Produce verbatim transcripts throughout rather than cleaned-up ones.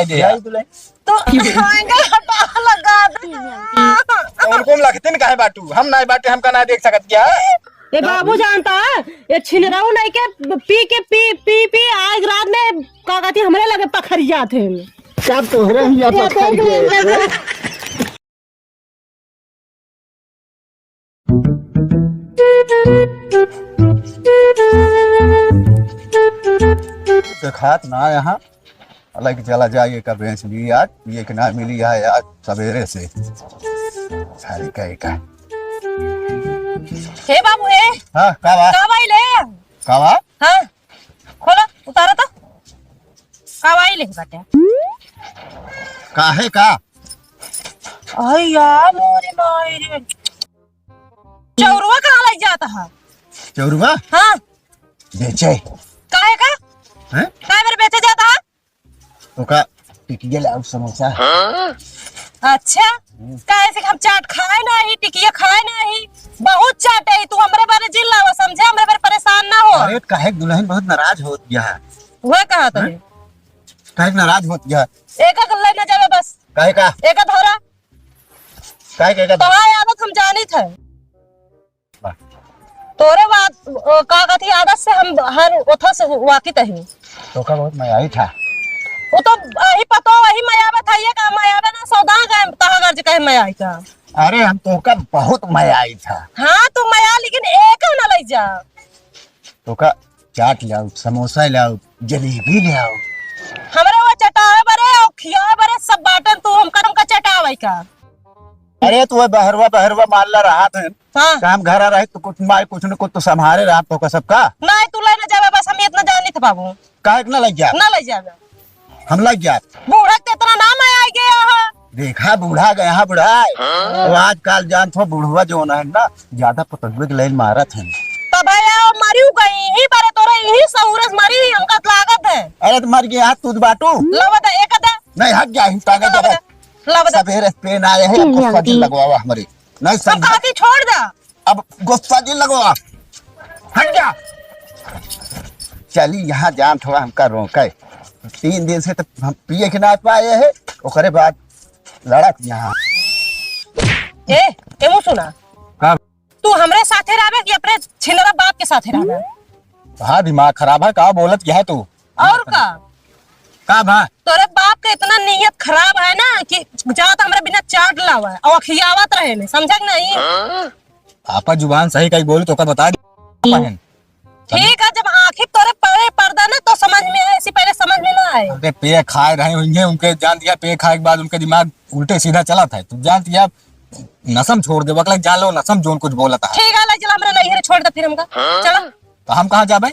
दे। जाई दुल्हन। तो आगे हटा लगा दे। तो उनको हम लगते नहीं काहे बाटू? हम ना बाटे, हमका ना देख सकत क्या? ये बाबू जानता है, ये छिनराऊ नहीं के पी के पी, पी, पी आज रात में का कहती हमरे लगे पखरिया थे। सब तोहरे ही यहाँ पखरिया थे। देखात ना यहाँ, अलग चला जाइए का बेच ली आज, ये कि ना मिली है आज सवेरे से। सारी का एक है। हे बाबू, हे। हाँ, का बा? का बा ले? का बा? हाँ, खोला, उतारा तो। का बा ले बाटे? काहे का? अय्या मोरे माई रे। चौरुआ कहाँ लग जाता है? चौरुआ? हाँ। बेचे। काहे का? हैं? काहे मेरे बेचे जाता है? ओका टिकिया लाओ समोसा। अच्छा, हम्म। काहे से हम चाट खाए नाही, टिकिया खाए नाही, बहुत चाट है तू, हमरे बारे जिन लावा, समझे, हमरे बारे परेशान ना हो। अरे काहे दुल्हन बहुत नाराज होत गया है? वह कहा था? हैं? काहे नाराज होत गया? एक एक ले ना जावे बस। काहे का? एक धरा। काहे के, का? तोहार आदत हम जानित है। वाह। तोरे बात, ओ, का कथी आदत से हम हर ओथो से वाकिफ है। तोका बहुत मयाई था। वो तो अही पतो वही मयाबत है, ये का मयाबे ना सौदा गए तहा गर्ज कहे मयाई का। अरे हम तोका बहुत मयाई था। हाँ, तू मया लेकिन एक ना लई जा। तोका चाट ले आओ, समोसा ले आओ, जलेबी ले आओ। हमरे वो चटावे बरे और खियावे बरे सब बाटन तू हमका, हमका चटावे का? अरे तू बहरवा, बहरवा मान ला रहा था। हाँ। काम घरा रहे तो कुछ माई कुछ न कुछ तो संभारे रहा तोका सबका। नहीं, तू ले ना जावे, बस हम इतना जानित बाबू। काहे के ना लग गया? ना लग जावे। हम लग गया। बूढ़ा के इतना नाम है, आ गया है। देखा बूढ़ा गया है, बूढ़ा। हाँ। वो आजकल जानत हो बुढ़वा जौन है ना, ज्यादा पतंगवे के लाइन मारत है। तो भैया, मरियो गई, यही बारे तोरे, यही सहूरस मरी, हमका लागत है। अरे तो मर गया, तू बाटू। लो बता, एक दे। नहीं, हट गया, हिंटा के लो बता। लो बता। सवेरे पेन आए हैं, गुस्सा जिन लगवावा हमरे। नहीं हम समझा। कहा कि छोड़ दे। अब गुस्सा जिन लगवावा। हट जा। चली यहाँ जान थोड़ा हमका रोके। तीन दिन से तो हम पिए के ना पाए हैं, ओकरे बाद लड़त यहाँ। ए, ए मुँह सुना। का? तू हमरे साथे रहबे कि अपने छिनरा बाप के साथे रहबे? हाँ, दिमाग खराब है, का बोलत क्या है तू? और का? का भा? तोरे बाप के इतना नीयत खराब है ना कि जात हमरे बिना चाट लावा है और खियावत रहे ने, समझा कि नहीं? आपा जुबान सही कही बोली तो का बता दी। ठीक है, जब आँखी तोरे पड़े पर्दा ना तो समझ में आए, ऐसी पहले समझ में ना आए। अरे पे खाए रहे होंगे, उनके जान दिया पे खाए के बाद उनके दिमाग उल्टे सीधा चला था। तू जान दिया नसम छोड़ दे, बकला जान लो नसम जोन कुछ बोला था। ठीक है, ले चला हमरे नैहर छोड़ दे फिर हमका। चला। तो हम कहाँ जाबे?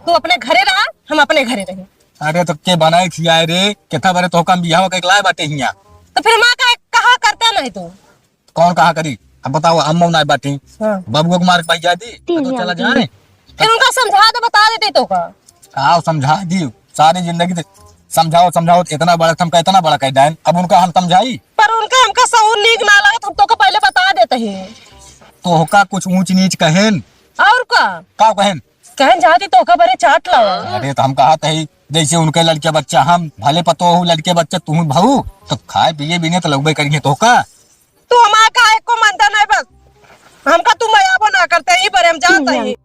तू अपने घरे रहा, हम अपने घरे रही। अरे तो के बनाए खियाए रे, कितना बरे तो कम बियाह के लाए बाटे हिया। तो फिर माँ का कहा करता नहीं तू? कौन कहा करी? अब बताओ, अम्मा ना बाटी। हाँ। बबुआ को मार के भाई जाती, तीन तो चला जान जाए। फिर उनका समझा दे, बता देते तो का? का समझा दी? सारी जिंदगी तो समझाओ, समझाओ, इतना बड़ा, हमका इतना बड़ा कह डायन, अब उनका हम समझाई? पर उनका हमका सहूर नीक ना लागत, हम तोका पहले बता देते ही। तोहका कुछ ऊंच नीच कहेन? और का? का कहेन? कहेन जाती तोहका बरे चाट लावा। अरे तो हम कहत ही, जैसे उनके लड़के बच्चा हम, भले पतो हो लड़के बच्चा तू भाऊ, तो खाए पिए बिने तो लगबे करिए तोहका। तू हमार का एको मानता नहीं बस। हमका तू मयाबो ना करते, ई बरे हम जानता ही।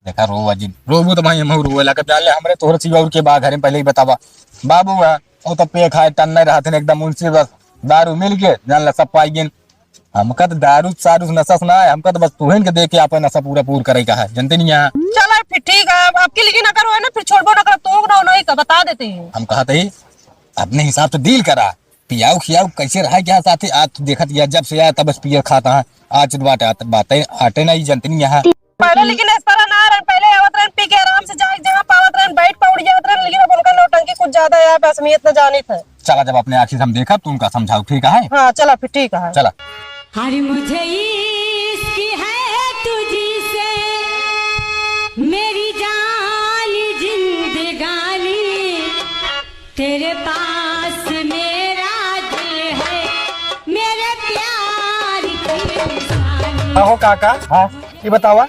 देखा रोवा जिन, रोबू तो भाई हम रोवे लागब, जान ले हमरे तोहरे सिवा और के बा घरे में, पहले ही बतावा। बाबू है, वो तो पे खाए टन नहीं रहत है एकदम, उनसे बस दारू मिल के जान ले सब पाई गिन। हमका तो दारू सारू से नशा से ना है, हमका तो बस तुहन के देख के आपन नशा पूरा पूर करे का है, जनते नहीं यहाँ। चला फिर ठीक है, अब, अब की लेकिन अगर वो है ना फिर छोड़बो ना करब, तो ना नहीं का बता देते हैं। हम कहत ही अपने हिसाब से डील करा, पियाऊ खियाऊ कैसे रहा क्या साथे, आज तो देखत गया जब से आया तब बस पियर खाता है, आज तो बात आते, बातें आटे नहीं जनते नहीं यहाँ। पहले लेकिन इस तरह ना रहन, पहले आवत रहन पी के आराम से जाए जहाँ पावत रहन बैठ पौड़ जावत रहन, लेकिन अब उनका नौटंकी कुछ ज्यादा है, बस हम ये इतना जानित है। चला जब अपने आँखी से हम देखब तो उनका समझाओ, ठीक है? हाँ चला फिर ठीक है। चला। अरे मुझे इश्क है तुझसे मेरी जान जिंदगानी, तेरे पास मेरा दिल है मेरे प्यार की निशानी। कहो काका, हाँ, ये बतावा।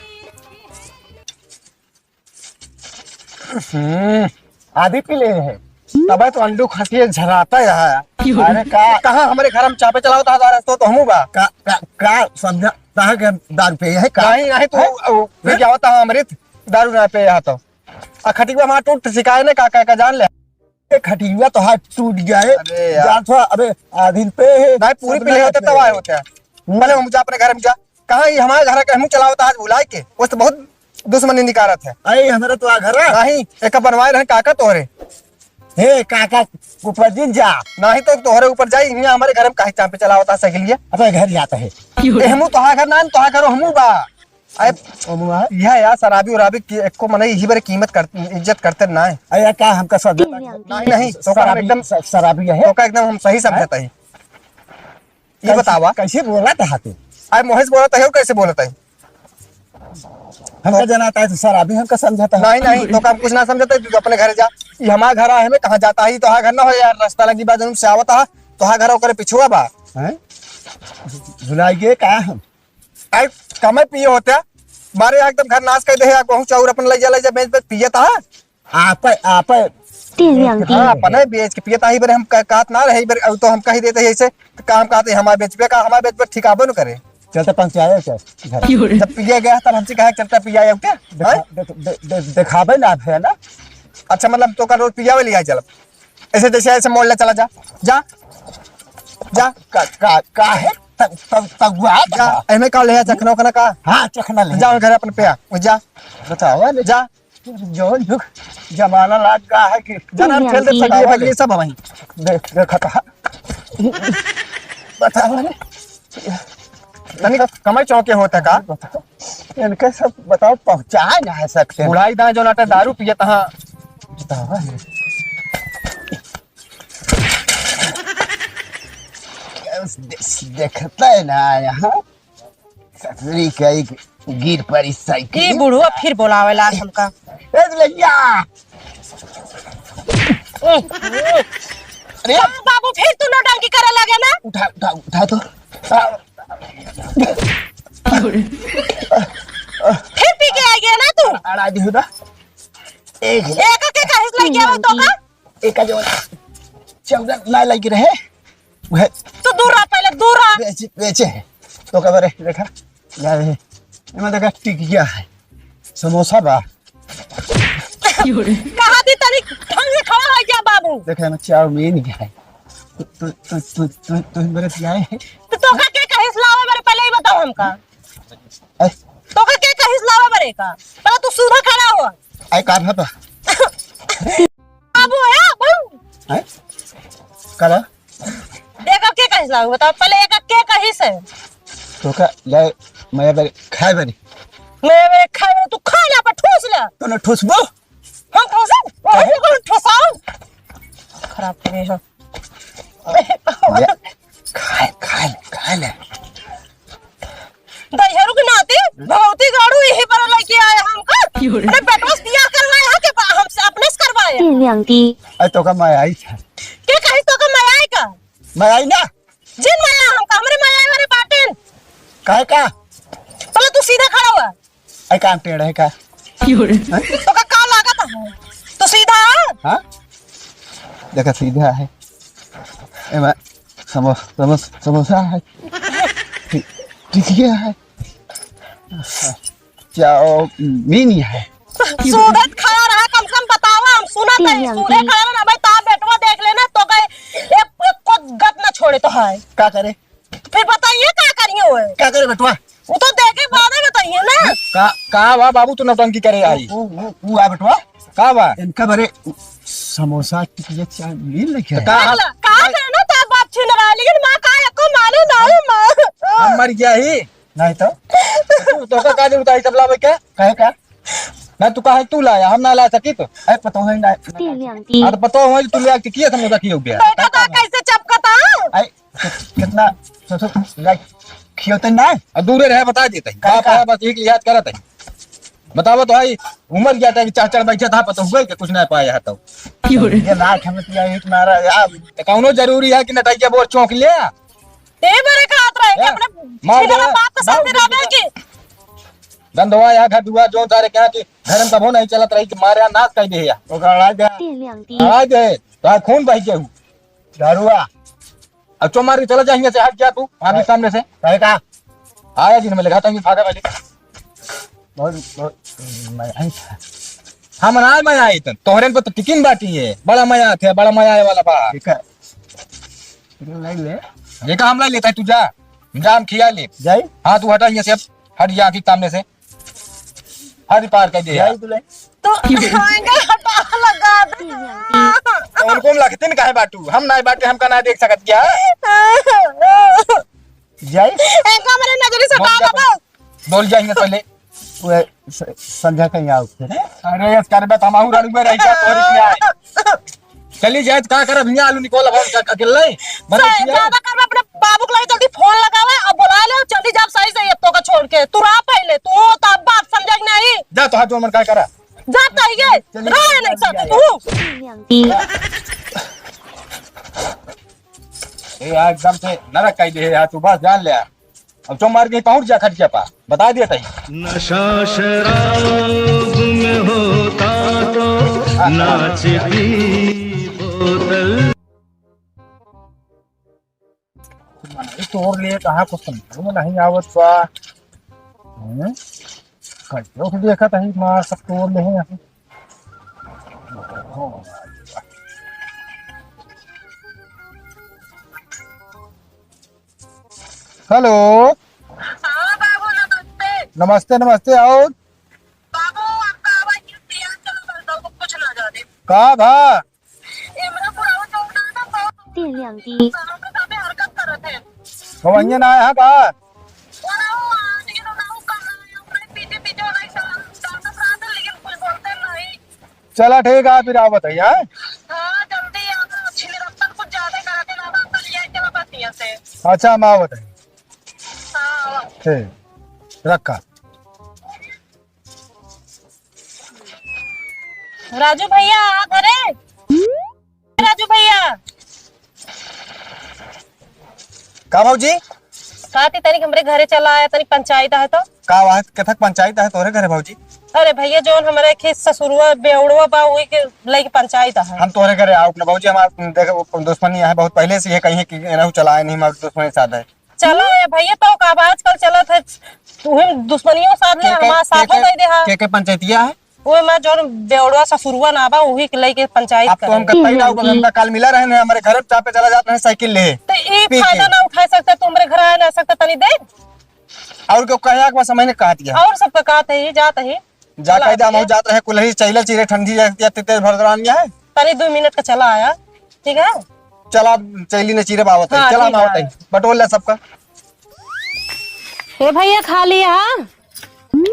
हम्म, आधी पी ले है। तबे तो अंडू खसिए झराता है। अरे का? कहाँ हमरे घर में चापे चलावत है, दारू तो, तो हमू बा। का, का, का समझा? कहाँ के दारू पे है का? नहीं, नहीं, तू, हैं? ओ, पी हैं? के आवत है अमृत, दारू ना पे यहाँ तो। आ खटिया हमारा टूट सिकाए ने का, का, का जान ले। ए, खटिया तो हाथ टूट गया है। अरे यार। जान थोड़ा, अबे, आधीन पे है। नहीं, पूरी सब पीले ना होते पे तब आए है। होते हैं। हम्म। पहले हम जा अपने घर में जा। कहाँ ये हमारे घर के हमू चलावत आज बुलाए के? वो तो बहुत दुश्मनी निकारत है। अरे, हमारा तो आ घर है। नहीं, एक बनवाए रहे काका तोहरे। हे, काका ऊपर दिन जा। नहीं तो तोहरे ऊपर जाई, यहाँ हमारे घर में काहे चापे चलावत है सगलिया? अपने घर जाता है। ए, हमू तोहार घर ना, तोहार घर हमू बा। अरे, हमू बा। यह यार, शराबी उराबी की एको मनई यही बरे कीमत कर, इज्जत करते ना है। अरे, का हमका सब नहीं, नहीं, तो का हम शराबी, एकदम श-, शराबी है? तो का एकदम हम सही समझता है। ये कैसे, बतावा। कैसे बोलत है तू? अरे मोहित बोलत है, और कैसे बोलत है? हमका जनाता है तो शराबी हमका समझता है। नहीं, नहीं, तो का हम कुछ ना समझता है, तू अपने घर जा। ये हमारा घर आहे, मैं कहाँ जाता है, तो हाँ घर ना हो यार, रास्ता लगी बा, जन्म से आवत है, तो हाँ घर ओकरे पिछुआ बा। हैं? भुलाई गए का हम? अरे कमे पिए होते, मारे यहाँ एकदम घर नाश कर दे, या कहूँ चाउर अपन ले जा, ले जा, बेच, बेच पिए था। आपे, आपे। हाँ, अपने बेच के पिए था, ही बरे हम कह-, कहत ना रहे, ही बरे, अब तो हम कही देते हैं ऐसे, तो काम कहते हैं, हमारे बेच पे का, हमारे बेच पे ठिकाबो न करे। चलते पहुँचाए क्या घर? जब पिए गया तब हमसे कहा चलते पिया क्या? देखा-, हैं? देख-, दे-, दे-, दिखावे ना है ना। अच्छा, मतलब तो का रोज पियावे लिया चल, ऐसे जैसे ऐसे मोड़ ले चला जा, जा, जा। का, का, का है? त-, त-, तगुआ जा, था। एमे का ले आ, चखना उखना का? हाँ, चखना ले। जा, घर अपन पे आ, जा। बतावा ले। जा। जो युग जमाना लाग गया है कि जना खेल दे, सगली बगली सब हमारी। देख, देखा था। बतावा ले। तनी कमर चौके होता का? बताओ। इनके सब बताओ, पहुँचा ना है सकते। बुढ़ाई दाएं जो नाटे दारू पिए तहाँ। बतावा ले। दे-, देखता है ना यहाँ, ससुरी का एक गिर पड़ी साइकिल। ई बुढ़वा फिर बोलावे लाग हमका। ए, भैया। अरे। हाँ, बाबू, फिर तू नौटंकी करे लगे ना? उठा, उठा, उठा तो। फिर पी के आ गया ना तू? अड़ा दी ना। एक एक के कहिस लग गया हो तो का? एक जो चौदह ना लग रहे। वह तो दूर रहा, पहले दूर रहा। बेचे, बेचे है। तो का बरे, देखा? या है। इमा देखा, टिकिया है। समोसा बा। कहा दी तनी ढंग से खड़ा हो जा बाबू। देखा, इमा चाउमीन है। तू, तू, तू मेरे पियाए है। तो, तो का के कहिस लावे बरे, पहले ही बताओ हमका। ऐ? तो का के कहिस लावे बरे का? पहले तू सीधा खड़ा हो। ऐ का है बा? बाबू है, बाबू। हैं? का बा? देखा के कहिस लावे, बताओ, पहले एक के कहिस है। तो का ले, मैं बरे खाए बरे। मैं बरे खाए बरे, तू खा ले, पर ठूस ले। तो ना ठूसबो? हम ठूसे? ओए, काहे? तो कौन ठूसाओ? खराब हो गए हो। ले, खाए, खाए, खाए ले। दहियरू के नाती, भगवती गाड़ू यही पर लेके आए हमका। क्यों रे? अरे बेटवा से बियाह करवाए हैं कि बा-, हमसे अपने से करवाए हैं? अरे तो का मैं आई था। के कहिस तो का मैं आई का? मैं आई ना। जिन मैं आई हमका, हमरे मैं आई वाले बाटेन। काहे का? पहले तू सीधा खड़ा हुआ। ऐ काम टेढ़ है का? क्यों रे? हैं? तो का, का लागत है? तो सीधा है? हाँ? देखा सीधा है। एमा समो-, समो-, समोसा है। टि-, टिकिया है। चाउमीन है। सूदत खड़ा रहा, कम से कम बतावा, हम सुनत है। सूदे खड़ा रहा ना भाई, ता बेटवा देख लेना, तो कहे, एक, एक को गत ना छोड़े तो है। का करे? फिर बताइए का करिए ओए? का करे बेटवा? वो तो देखे बाद में बताइए ना। का, का बा बाबू, तू नौटंकी करे आई? वो, वो, वो आ बेटवा। का बा? इनका बरे समोसा टिकिया चाउमीन लेके तो आए। का का, का करे ना, तो बाप छीन रहा है, लेकिन माँ का एको मालूम ना है, माँ। हम मर गया ही। नहीं तो। तू, तो का काजे उतारी सब लावे के? काहे का? ना तू काहे तू लाया, हम ना ला सकी तो। अरे पता है ना। हाँ तो पता हो तू ले आके किया समोसा किया हो गया। बेटा का कैसे चपकता? अरे कि-, कितना ससुर लाइक खियोते ना? आ, दूरे रहे, बता देते हैं। का, बाप का? है, बस एक लिहाज करत है। बतावा तो भाई, उमर गया था कि चाह चढ़ बैठा था, पता हुआ कि कुछ ना पाया है तो। ये लाख हमें पिया एक मारा यार। तो कौनो जरूरी है कि नटैया बोल चौंक ले? ते बरे का हाथ रहे कि हाँ। अपने मार छिनरा दे, बाप के साथ मार दे। रहबे की। गंदवा या घर दुआ जो तारे क्या कि घर में कबो नहीं चलत रही कि मारे नाश कर दे या। ओकरा दे। आ दे। तो आज खून बह गया हूँ। दारुआ। अब चो मार के चला जा, हियां से हट जा तू, वहां भी सामने से। कहे का? आया जी, मैं लगा था, भागा वाली। बहुत, बहुत, मैं, हम ना मैं आई तन, तोहरे पर तो टिकिन बाटी है, बड़ा मजा आते है, बड़ा मजा आए वाला बा। ठीक है। टिकिन नहीं ले। ये का हम लाई लेता है, तू जा, जा हम खिया ले। जाई? हाँ, तू हटा हियां से, अब हट जा आखिर सामने से। हद पार कर दे यार। जाई तू ले। तो आएंगे हटा लगा दे। तो उनको हम लगते नहीं काहे बाटू? हम ना बाटे, हमका ना देख सकत क्या? जाई? एक हमरे नजरी से बोल जा, बाबा। बोल जा इन्हें पहले। वो स-, संध्या कहीं आओ फिर। अरे, इस कर बे, तमाहू रड़ुए रह गया, तोरी क्या है? चली जाए तो का करब? हियां आलू निकोल अब हम अकेले? बने सही, किया? ज्यादा कर, अपने बाबू के लगे जल्दी फोन लगावे और बुला ले, चली जा सही सही अब तो का छोड़ के। तू रहा पहले, तू तो अब बात समझे कि नहीं? जा तो हाथ जोड़ मन का करा। जा तो ये, चली रहा जा, नहीं जा, सकते जा। तू। ए यार, एकदम से नरक कह दे यार, तू बस जान ले यार। अब चो मार के पहुंच जा खटिया पा, बता दिया तही। नशा शराब में होता तो नाचती बोतल। मनई तोर लिए कहाँ कुछ समझ में नहीं आवत बा। हम्म? कइसे उठ देखत ही मार सब तोर ले हैं। हेलो। हाँ बाबू, नमस्ते। नमस्ते, नमस्ते, और? बाबू, आपका आवाज क्यों दिया? चलो, बस बाबू, कुछ ना जाने। का भा? ए, मेरा बुढ़ाऊ जो ना, ना, बहुत तीन लियांग की। सालों के साथ हरकत करत है। कवैया ना आया है का? वो ना, वो आज के तो ना, वो कल आया, वो नहीं पीछे, पीछे वो नहीं चला, चलता साथ है, लेकिन कुछ बोलते नहीं। चला ठीक है, फिर आवत है, हाँ? हाँ, जल्दी आओ, अच्छी निरंतर कुछ ज्यादा कराते ना, बात कर लिया, चलो बस यहाँ से। अच्छा, हम आवत है। हाँ, आओ। ठीक, रखा। राजू भैया, आ घरे? राजू भैया। का भौजी? का थी, तनिक हमरे घरे चला आया, तनिक पंचायत है तो। का बात, कथक पंचायत है तोरे घरे भौजी? अरे भैया, जौन हमरे के ससुरुआ बेवड़ुआ बा, वही के लइके पंचायत है। हम तोरे घरे आओ ना भौजी, हमार देख दुश्मनी है बहुत पहले से, ये कहीं कि एनहु चलाए नहीं, हमार दुश्मनी साथ है। चला ए भैया, तो का बा, आजकल चलत है, तुहिन दुश्मनियों साथ ले, के, के, हमार साथो के, दे दे हा। के, के पंचायतिया है? ओए माँ, जौन बेवड़वा ससुरुआ ना बा, उही के लइके पंचायत अब तो हम करे। कतई ना ऊपर, हम तो काल मिला रहे हैं, हमारे घर चापे चला जात रहे साइकिल ले। तो ई पी के। फायदा ना उठा सकते, तू हमरे घर आए ना सकते, तनी दे। और क्यों कहे, एक बार समय ने कहा दिया। और सबका कहत है, ये जात है। जा चला कह दे, हम आइए। जात रहे, कुल्हड़ी चैला चीरे ठंडी या, या तेज भर दौरान या है। तनी दो मिनट का चला आया, ठीक है? चला, चैली ने चीरे बावत है, हाँ, चला ठीक मावत है। है, बटोर ले सबका। ए भैया, खा लिया?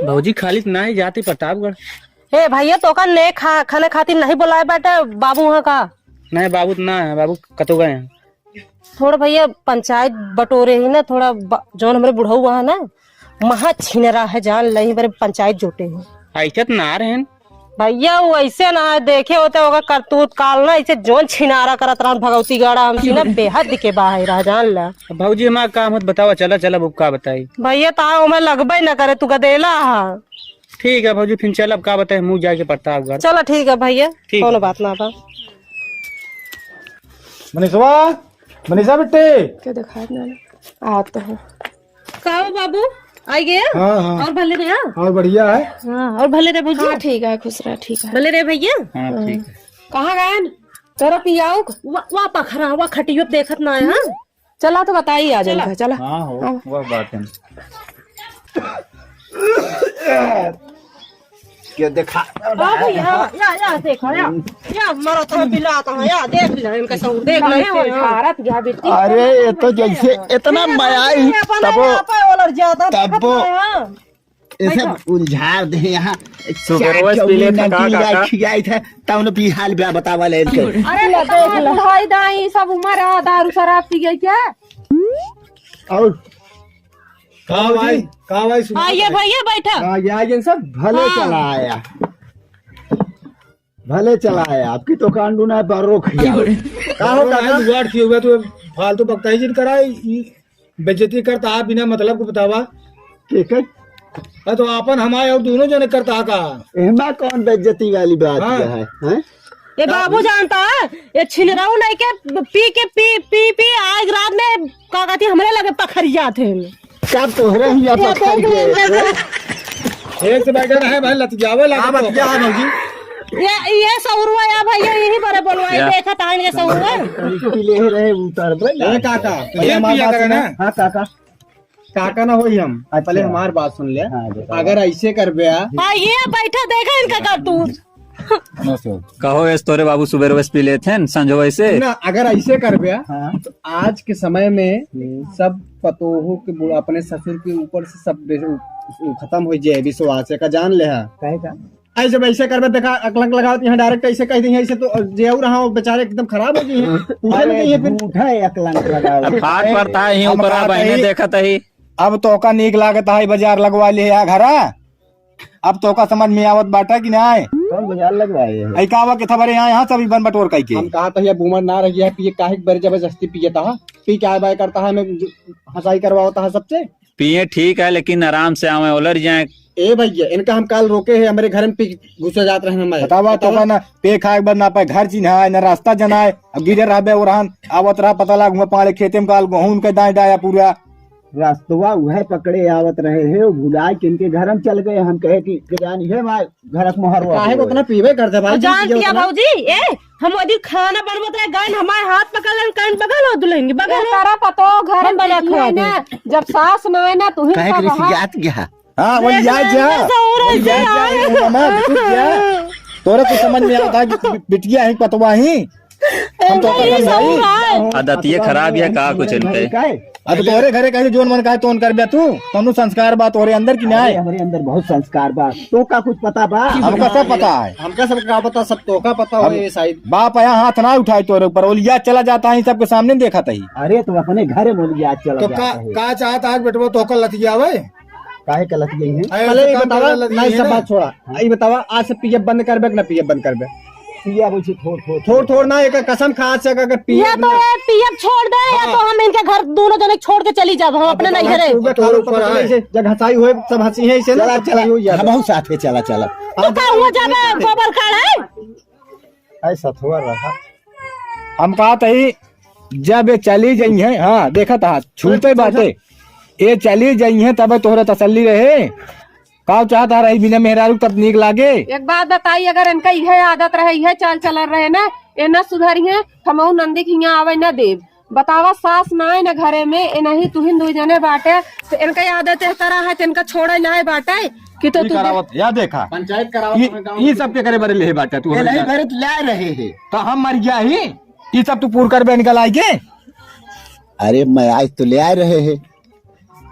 भौजी, खाली त नाही, जाती प्रतापगढ़। ए भैया, तोका ने खा-, खाने खातिर नहीं बुलाए बाटे बाबू वहाँ का? नहीं, बाबू त ना है, बाबू कतो गए हैं। थोड़ा भैया, पंचायत बटोरे ही ना, थोड़ा ब-, जौन हमरे बुढ़ऊ वहाँ ना, महा छिनरा है, जान लही, हमरे पंचायत जोटे हैं। ऐसे त ना रहे हैं। भैया, वो ऐसे ना है, देखे होते होगा करतूत काल ना, ऐसे जौन छिनारा करत रहन भगवती गढ़ा हमसे ना, बेहद के बाहर रह, जान ला। अब भौजी, हमारा काम होत बतावा, चला, चला, अब का बताई? भैया, ता हमें लगबे न करे, तू गदेला हा। ठीक है भौजी, फिर चल, अब का बताए, मुँह जाके प्रतापगढ़। चला, ठीक है भैया, ठीक कौनो है। बात ना बा। मनीषवा, मनीषा बिट्टी। क्या दिखात ना, आत हो। का हो बाबू, आई गया? हाँ, हाँ। और भले रहे? और बढ़िया है। हाँ, और भले रहे भौजी? हाँ, ठीक है, खुश रह, ठीक है। भले रहे भैया? हाँ, ठीक है। कहाँ गए? तेरा पियाऊ? वा, वा पखरा, वा खटियो देखत ना है, हाँ? चला तो बताई आ चला। जाएगा, चला। हाँ हो, हाँ। वह बात है। के देखा। आ भैया, या, या, देखो, या। या, मरत हो, पिलात हो, या, देख ले, इनका सब, देख ले, अरे, वो, या। भारत गया बेटी। अरे, ये तो जैसे इतना मया आई, ये अपने तबो, आप है, वो लड़ जाता, तबो, देखत है, हाँ। ऐसे बैठो। उलझार दे यहाँ, सुगरवा चार पीले चौबीस था, का, नमकीन का, गाय का? खियाई था, तब न पी हाल बा, बतावा ले इनके। अरे, देख ले। बुढ़ाई दाई, सब उम्र आ, दारू शराब पी गई क्या? और का भाई, का भाई, सुना आइए दे। भैया, बैठा। हाँ, ये आइए सब, भले हाँ। चला आया। भले चला आया, आपकी तो कांडू ना बर्रो खिया। का हो, काका? लुगाड़ किए हुए तो फालतू बकताई जिन कराए, ई बेइज्जती करता है बिना मतलब को बतावा। के कर? अरे तो आपन हमारे और दोनों जने करता है का? एहमा कौन बेइज्जती वाली बात हाँ। है, हैं? ए बाबू जानता है, ये छिनराऊ नहीं के पी के पी, पी, पी, आज रात में का कहती हमरे लगे पखरिया थे। का तोहरे ही या पखरिया? ठीक से बैठे रहे भाई, लतियावे लगे का तो। बतिया है भौजी? ये, ये सौरुआ या भैया, यही बरे बोलवाई, या। देखा तान के सौरुआ। पी ले रहे उतर भाई। ए काका, तो पहले ये हम पिया बात करे सुना। ना। हाँ काका। काका ना होई हम। अच्छा। पहले हमार बात सुन ले। हाँ, बताओ। अगर ऐसे करबे आ। हाँ, ये बैठा देखा इनका करतूत। कहो एस तोरे बाबू सुबेरवे से पी लेत हैं, संझो वैसे। ना, अगर ऐसे करबे आ, हाँ। तो आज के समय में हम्म। सब पतोहू के बु-, अपने ससुर के ऊपर से सब बे-, उ-, उ-, खत्म हो जाए विश्वास, एका जान ले हा। काहे का? ऐसे वैसे करबे, देखा, अकलंक लगावत यहाँ direct ऐसे कह दी है, ऐसे तो जे और रहा, वो बेचारे एकदम खराब हो गई हैं, पूछे अरे, नहीं है फिर। झूठा है अकलंक लगावत। अब हाथ पड़ता है, यहीं हम ऊपर आ कहते बहने ही, देखत ही। अब तोका नीक लागत है, बाजार लगवा ले या घरा, अब तोका समझ में आवत बाटा कि नाय? कौन बाजार लगवाए है? ऐ का हुआ कि थबरे यहाँ, यहाँ सभी बन बटोर कई के। हम कहा था, ये बूमर ना रही है, पिए काहे के बड़े जबरदस्ती पिए था, पी के आए बाय करता है, हमें जो हंसाई करवावता है सबसे। पिए ठीक है, लेकिन आराम से आवे, ओलर जाए। ए भैया, इनका हम काल रोके हैं, हमरे घर में पी घुसा जात रहे हमारे। बतावा, बतावा। तो का ना, पे खाए के बाद ना पाए, घर चिन्हाए, ना रास्ता जनाए, अब गिरे रहबे ओरहन, आवत रहा, पता लाग हुआ पाड़े खेते में काल गहूं के दाए डाया पूरा। रास्तवा उहे पकड़े आवत रहे है, वो भुलाए के इनके घर में चल गए, हम कहे कि जानी है माय, घर के मोहरवा काहे को हुआ। उतना पीवे करते भाई, और जान पिया पिया उतना। भौजी, ए, हम ओदी खाना बनवत रहे, गन हमारे हाथ पकड़ लेन, कान बगल हो दुल्हन की, बगल हो। तारा पतो घर हम में बना देखिए खवा ना, दे। जब सास ना आए ना, तू ही काहे सब के रहा। रिसियात गया? हाँ, वो देख, लिया जा। ऐसा हो रहा है, वो लिया ऐसा जा, हो रहा है। ये मामा, बिटिया। तोरा कुछ समझ में आता है कि बि-, बिटिया है, पतवा ही? हम तो इनका पता ये नहीं। सब हो रहा है। आदत ये खराब है, का कुछ इनके? अब तो तोरे घरे कहीं जोन मन का है, तोन कर बे तू। कौनो संस्कार बा तोरे अंदर कि अरे, नहीं? हमारे अंदर बहुत संस्कार बा। तो का कुछ पता बा? हमका सब पता है। हमका सब का पता, सब तो का पता हो हम ये शायद। बाप आया हाथ ना उठाए तोरे ऊपर, ओलिया चला जाता है, सबके सामने देखा तही। अरे, तो अपने घर में ओलिया चला तो जाता का, है। का चाहता है बेटवा, तो का लतियावे? काहे का लतियाई है? अरे, पहले तो ये काम बतावा, वाला नहीं, लतियाई सब है बात ना। छोड़ा। हाँ। ये बतावा, आज से पियब बंद करबे कि ना पियब बंद करबे? पिया बोल छी, थोड़, थोड़, थोड़, थोड़। थोड़ ना, एक कसम खा से अगर पिए या तो ना। ये पियब छोड़ दे, या हाँ। तो हम इनके घर दोनों जने छोड़ के चली जाब, हम अब अपने तो नैहरे। हम सुबह तोरे खाली ऊपर ऊपर आए। ऐसे जग हंसाई हुए, सब हंसी है इसे ना, चला, सब चला। हंसी हुई है। हम साथे चला, चला। तो का हुआ जाबे, गोबर काढ़े? ऐसा थोड़ा रहा। हम कहा तही, जब ये चली जइहें, हाँ, देखत हा, छूटे बाटे। ये चली जइहें, तब तोहरा तसल्ली रहे। का चाहत हा रही बिना मेहरारू तब नीक लागे? एक बात बताई, अगर इनका इहे आदत रहे, इहे चाल चलन रहे ना, ये ना सुधरिहें, हमहू नंदी के हियां आवे ना देब। बतावा, सास ना है ना घरे में, ये नहीं तुहिन दुई जने बाटे, तो इनका आदत इस तरह है, तो इनका छोड़े ना है बाटे कि तो ई तू करावत, या देखा। पंचायत करावत ई, हमें गाँव ई में। सब के करे बरे ले बाटे तू ए, हमें नहीं, बरे तो ला रहे हैं। तो हम मर गया ही, ई सब तू पूर करबे निकल आई के? अरे, मैं आज तो ले आ रहे हैं।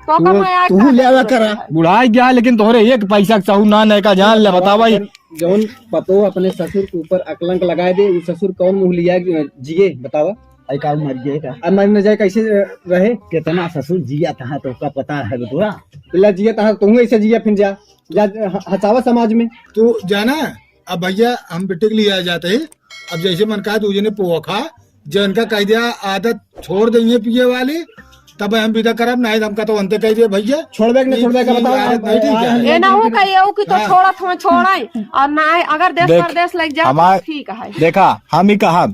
तो का तू, मैं आज तू का ले आवा करूँ? करा। बुढ़ाई गया, लेकिन तोहरे एक पैसा के सहू ना नयका जान ले, बतावा ई। जौन पतो अपने ससुर के ऊपर अकलंक लगाए दे, उ ससुर कौन मुँह लिया जिए, बतावा? आई का मर गए का? अब मर न जाए, कैसे रहे? कितना ससुर जिया तहाँ तो का पता है बेटुआ? इला जिया तहाँ, तू ऐसे जिया फिर जा, जा ह-, हँसावा समाज में। तू जाना, अब भैया हम बेटे के लिए आ जाते हैं, अब जैसे मन कहा दूजे ने पोहा खा, जो इनका कह दिया आदत छोड़ देंगे पिए वाली, तब हम विदा करब, नहीं हमका तो अंते कह दिया भैया। छोड़बे कि नहीं ये, छोड़बे का ये बताओ। आदत नहीं ठीक है। ये ना हो कहियो कि तो हाँ। छोड़ा था, छोड़ा है। और ना है, अगर देश देख, परदेश लग जाए तो हमार, ठीक है। देखा, हम ही कहा,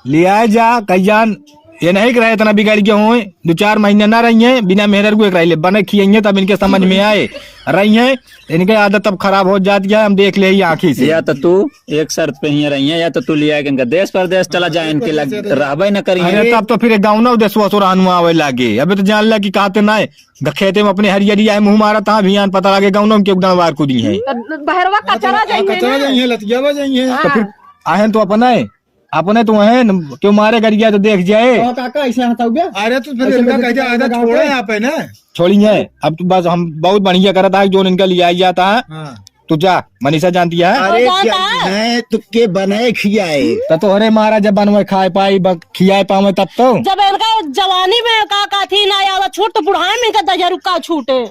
लियाए जा, कहियान, ये नहीं कि रहे इतना बिगड़ गया होए, दो चार महीने ना रही हैं, बिना मेहरर को एक रह ले, बने खियाइए तब इनके समझ में आए, रही हैं, इनके आदत अब खराब हो जाती है, हम देख ले ही आँखी से। या तो तू एक शर्त पे ही रही है, या तो तू लिया के इनका देश परदेश चला जाए, इनके लग रहबे न करी अरे हैं। तब तो फिर गाँव ना देश वसो रहनु आवे लागे, अबे तो जान ला कि कहते ना है, ग-, खेते में अपने हरियरी आए मुँह मारा था, अभियान पता लागे गाँव ना उनके उड़ान वार कूदी है। तो बहरवा कचरा कचरा जाइए कचरा ना। जाइए, लतियावा जाइए। हाँ। तो फिर आहन तो अपना है, अपने तो हैं न, क्यों मारे गरिया तो देख जाए। तो काका ऐसे हंसाओगे? अरे तो फिर ऐसे इनका कह दिया, आदत छोड़े आप है ना। छोड़ी है, अब तो बस हम बहुत बढ़िया करत है, जो इनका लिया जाता है। हाँ। तू जा, मनीषा जानती है। अरे और जानता क्या है? है, तो के बनाए खियाए? तो तोहरे मारा जब बनवे खाए पाई, ब-, खियाए पावे तब तो। जब इनका जवानी में का, का थी ना आवा छूट, तो बुढ़ाई में इनका दहिया रुका छूटे।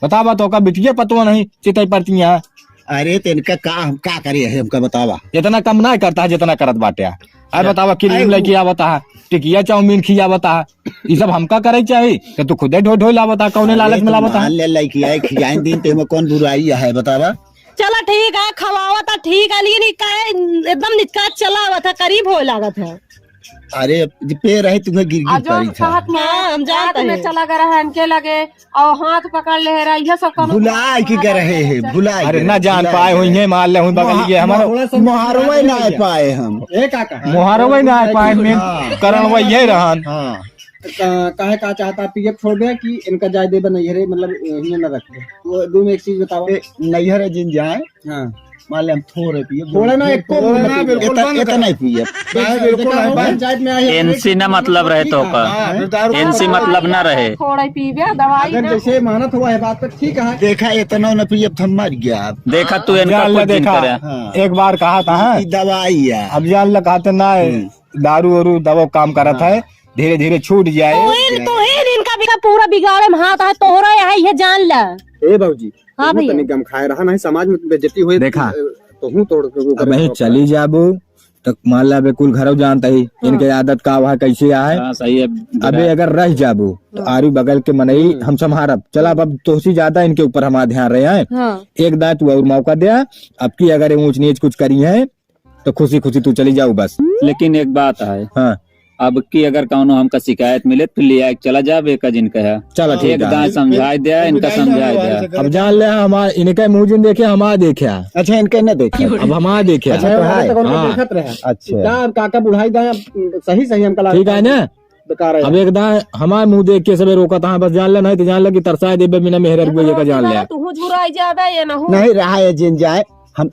बतावा तो का बिटिया पतवा नहीं चितई पड़ती है। अरे, तो इनका का, हम का करे है, हमका बतावा। इतना कम ना करता है, जितना करत बाटे। अरे, बतावा, क्रीम अरे, लेके आवता है, टिकिया चाउमीन खियावता है, ये सब हमका करे चाहिए? कि तू खुदे ढोई ढोई लावता है, कौने अरे, लालच में तो लावता है? मान ले, लेके आए, खियाए दिन, ते में कौन बुराई है, बतावा? चला ठीक है, खवावा था ठीक है, लेकिन ई काहे एकदम निचका चला हुआ था, करीब होए लागत है। अरे, जे पे रहे तुम्हें गिर गिर आ जो पड़ी था। कहत में हाँ, हम जानत रात में है। चला गए रहे इनके लगे और हाथ पकड़ ले रहा, यह सब कौनो भुलाए के गए रहे हैं, भुलाए अरे गए, ना जान भुलाए पाए गए। हुई हैं, मान ले हुई बगल मोहा-, ये हमारा मोहरवे ना आए पाए हम। ए काका। मोहरवे ना आए पाए, मेन हाँ। करण वही है रहन। हाँ। का-, काहे का चाहता पीएफ छोड़ दे कि इनका जाए दे नैहरे, मतलब, हियाँ ना रख दे। वो दो में एक चीज बताओ। ए, नैहरे जिन जाए, हाँ। मान ले हम थोड़े पिए, थोड़े ना, एको थोड़े ना, बिल्कुल इतना, बंद इतना कर। ही पिए। हाँ, बिल्कुल देखा है, हो, बंद। पंचायत में आए हैं, एनसी ना मतलब रहे तो का? हाँ, फिर दारू एनसी का मतलब ना रहे। थोड़ा ही पीबे, दवाई अगर ना। जैसे मानत हुआ है बात तो ठीक है। देखा, इतना न पिए, अब हम मर गया। देखा, तू अब इनका जान कुछ ले, दिन देखा, करे। हाँ। एक बार कहा था, हाँ? कि दवाई है। अब जान ले, कहते ना है, हम्म। दारू वारू दवा काम करत हाँ। है, धीरे धीरे छूट जाए। तोहिन, तोहिन इनका बिगा-, पूरा बिगाड़े में हाथ है, तोहरा यहाँ ये जान ले। ए बाबूजी, हाँ तू भैया। तनी गम खाए रहा, नहीं समाज में बेइज्जती होए, देखा, अ, तो हूँ तोड़ के वो अब करे वहीं तो चली जाबू, तो मान ला अबे कुल घरों जानता ही, हाँ। इनके आदत का हुआ, कैसे आए। हाँ, सही है। अबे अगर रह जाबू, तो हाँ। आरू बगल के मनई हम्म। हम संभारब। चला, अब, अब तोहसी ज्यादा इनके ऊपर हमारा ध्यान रहे हैं। हाँ। एक दांत तू और मौका दे, अब की अगर ऊंच नीच कुछ करी है, तो खुशी खुशी तू चली जाऊ बस। लेकिन एक बात है, हाँ। अब की अगर कौनो हमका शिकायत मिले तो ले आए के चला जाबे का जिनका है। चला, ठीक एक है। दांत समझाए दिया, इनका समझाए दिया। अब जान ले हमार, इनका मुंह जिन देखे, हमार देखे। अच्छा, इनका न देखे। अब हमार देखे। अच्छा, तो है। तो कौनो हाँ। देखत रहे। अच्छा। का अब काका बुढ़ाई दा, सही सही हमका ठीक है ना? बेकार है। अब एक दांत हमार मुंह देख के सबे रोकत हाँ, बस जान ले, नहीं तो जान ले कि तरसाए देबे बिना मेहर रुए का जान ले। तू झुराई जाबे, ये ना हो। नहीं रहा है जिन जाए, हम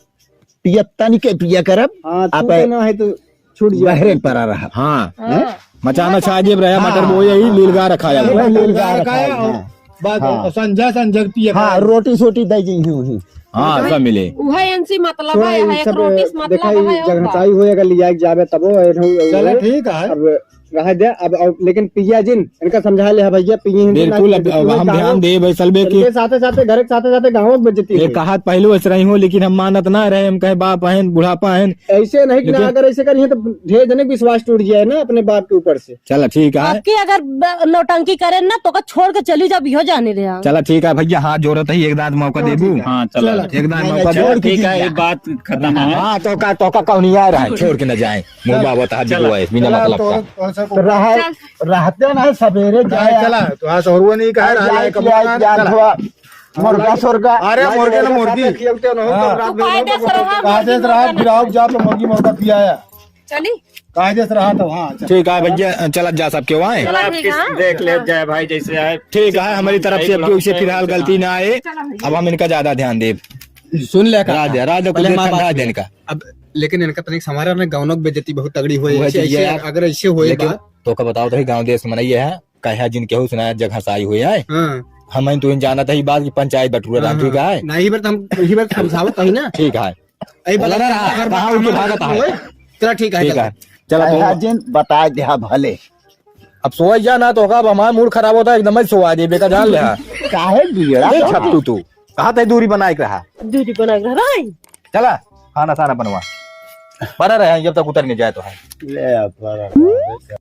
पिया तनी के पिया करब, हाँ, आप तू के ना है तो छूट जाए। बहरे परा रहा। हाँ। हाँ। मचाना छा जेब रहा, हाँ। मटर बोए ही, लीलगा रखा जाए। वह लीलगा रखा है, हाँ। बात हाँ। संझा, संझा के पिया हाँ, करा। रोटी सोटी दे जी ही हुई। हाँ, सब मिले। उहे एनसी मतलब थोड़ा है, ये एक सब रोटी से मतलब देखा, है, ये और का? जगहचाई होए, अगर लिया के जाबे तबो, ये हो, चलो, ये ठीक है। अब रह दे, अब, अब लेकिन पिया जिन, इनका समझा ले, हाँ भैया, पिए हैं, बिल्कुल, ना अब, पिए, अब हम गाँव ध्यान देब, असल में कि इनके साथे, साथे, घर के साथे, साथे गाँव में बेइज्जती ये होई। कहा पहले वैसे रही हो, लेकिन हम मानत ना रहे, हम कहे, "बाप हैं, बुढ़ापा हैं।" ऐसे नहीं कि ना, लेकिन अगर ऐसे करी है, तो ढेर जने के विश्वास टूट जाए ना अपने बाप के ऊपर से। चला, ठीक है। आपकी अगर ब-, नौटंकी करे ना, तो का छोड़ के चली जाब, इहो जाने रहे। चला, ठीक है भैया, हाथ जोड़त ही, एक दांत मौका हाँ, देबू। ठीक है। हाँ, चला। चला, एक दांत नहीं, मौका नहीं, देबू। ठीक है, ये बात खत्म है। हाँ, तो का, तो का कौन आ रहा है, छोड़ के न जाए। मुंह बाबा तहार चला। बिगुआ है, बिना चला, मतलब तो, का। तो सब तो रहा, चल। रहते ना सवेरे जाए, जाए। चला, तो आज और वो नहीं कहा, आज रहा जाए, है, कब जाए, खाना, जाए, चला। थोड़ा मुर्गा, सुर्गा, अरे, जाए, मुर्गे ना, जाए, मुर्गी। खियाते ना हो, हाँ। तो रात में कायदे से रहा, कायदे से रहा, फिर आओ, जा पे मुर्गी, मुर्गा पियाया। चली। कायदे से रहा तो, हाँ, चल। ठीक है भैया, चला जा सबके वहाँ। चला, ठीक है। देख ले, हाँ। जय भाई जैसे आए। ठीक है, हमारी तरफ से अब कोई से फिलहाल गलती ना आए। चला भैया। अब हम इनका ज्यादा ध्यान देब। सुन ले का? राधे, राधे, पहले कुछ हमार ठंडा बात दे सुन। इनका। अब लेकिन इनका तनिक हमारा ना गाँव के बेइज्जती बहुत तगड़ी होए। वह ऐसे, चीज ऐसे है। अगर ऐसे होए लेकिन बात। तो का बताओ तो ही गाँव देश मनई है, कहा जिन केहू सुना जगहचाई हुए है। हाँ। हम तो इन जानत ही बात कि पंचायत बटुरा हाँ, राम ठीक हाँ। है। नहीं, बात हम, यही बात समझावत ही ना। ठीक है। यही बात बोला ना रहा, अगर कहाँ बात उनके हमारे भागत है? होए, चला ठीक है, ठीक चला। है। चला तो अरे जिन बता दे, हाँ, भले। अब सोए जा ना तो का, अब हमारा मूड खराब होता है, एकदम ही सोआ दे बेटा, जान ले। हाँ। काहे बिगड़ा ए, तो? छट्टू तू, कहा तय दूरी बनाए के रहा। दूरी बनाए के रहा, राई। चला, खाना साना बनवा। पड़ा रहे, जब तक उतर नहीं जाए तो है। ले, अब पड़ा रहे।